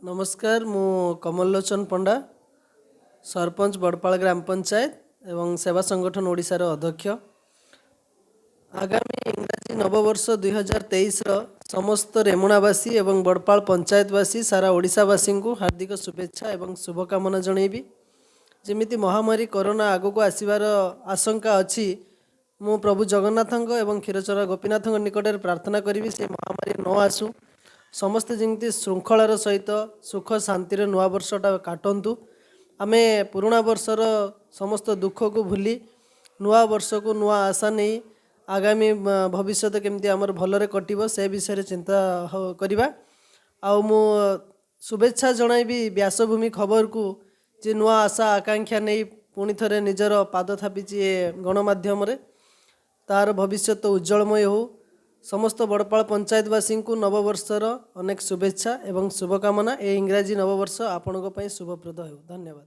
ନମସ୍କାର, ମୁଁ କମଲଲୋଚନ ପଣ୍ଡା, ସରପଞ୍ଚ, ବଡ଼ପାଳ ଗ୍ରାମ ପଞ୍ଚାୟତ ଏବଂ ସେବା ସଂଗଠନ ଓଡ଼ିଶାର ଅଧ୍ୟକ୍ଷ। ଆଗାମୀ ଇଂରାଜୀ ନବବର୍ଷ 2023ର ସମସ୍ତ ରେମୁଣାବାସୀ ଏବଂ ବଡ଼ପାଳ ପଞ୍ଚାୟତବାସୀ, ସାରା ଓଡ଼ିଶାବାସୀଙ୍କୁ ହାର୍ଦ୍ଦିକ ଶୁଭେଚ୍ଛା ଏବଂ ଶୁଭକାମନା ଜଣାଇବି। ଯେମିତି ମହାମାରୀ କରୋନା ଆଗକୁ ଆସିବାର ଆଶଙ୍କା ଅଛି, ମୁଁ ପ୍ରଭୁ ଜଗନ୍ନାଥଙ୍କ ଏବଂ କ୍ଷୀରଚୋରା ଗୋପୀନାଥଙ୍କ ନିକଟରେ ପ୍ରାର୍ଥନା କରିବି, ସେ ମହାମାରୀ ନ ଆସୁ। ସମସ୍ତେ ଯେମିତି ଶୃଙ୍ଖଳାର ସହିତ ସୁଖ ଶାନ୍ତିରେ ନୂଆ ବର୍ଷଟା କାଟନ୍ତୁ। ଆମେ ପୁରୁଣା ବର୍ଷର ସମସ୍ତ ଦୁଃଖକୁ ଭୁଲି ନୂଆ ବର୍ଷକୁ ନୂଆ ଆଶା ନେଇ ଆଗାମୀ ଭବିଷ୍ୟତ କେମିତି ଆମର ଭଲରେ କଟିବ, ସେ ବିଷୟରେ ଚିନ୍ତା କରିବା। ଆଉ ମୁଁ ଶୁଭେଚ୍ଛା ଜଣାଇବି ବ୍ୟାସଭୂମି ଖବରକୁ ଯେ ନୂଆ ଆଶା ଆକାଂକ୍ଷା ନେଇ ପୁଣି ଥରେ ନିଜର ପାଦ ଥାପିଛି ଏ ଗଣମାଧ୍ୟମରେ। ତାର ଭବିଷ୍ୟତ ଉଜ୍ଜଳମୟ ହେଉ। ସମସ୍ତ ବଡ଼ପାଳ ପଞ୍ଚାୟତବାସୀଙ୍କୁ ନବବର୍ଷର ଅନେକ ଶୁଭେଚ୍ଛା ଏବଂ ଶୁଭକାମନା। ଏ ଇଂରାଜୀ ନବବର୍ଷ ଆପଣଙ୍କ ପାଇଁ ଶୁଭପ୍ରଦ ହେଉ। ଧନ୍ୟବାଦ।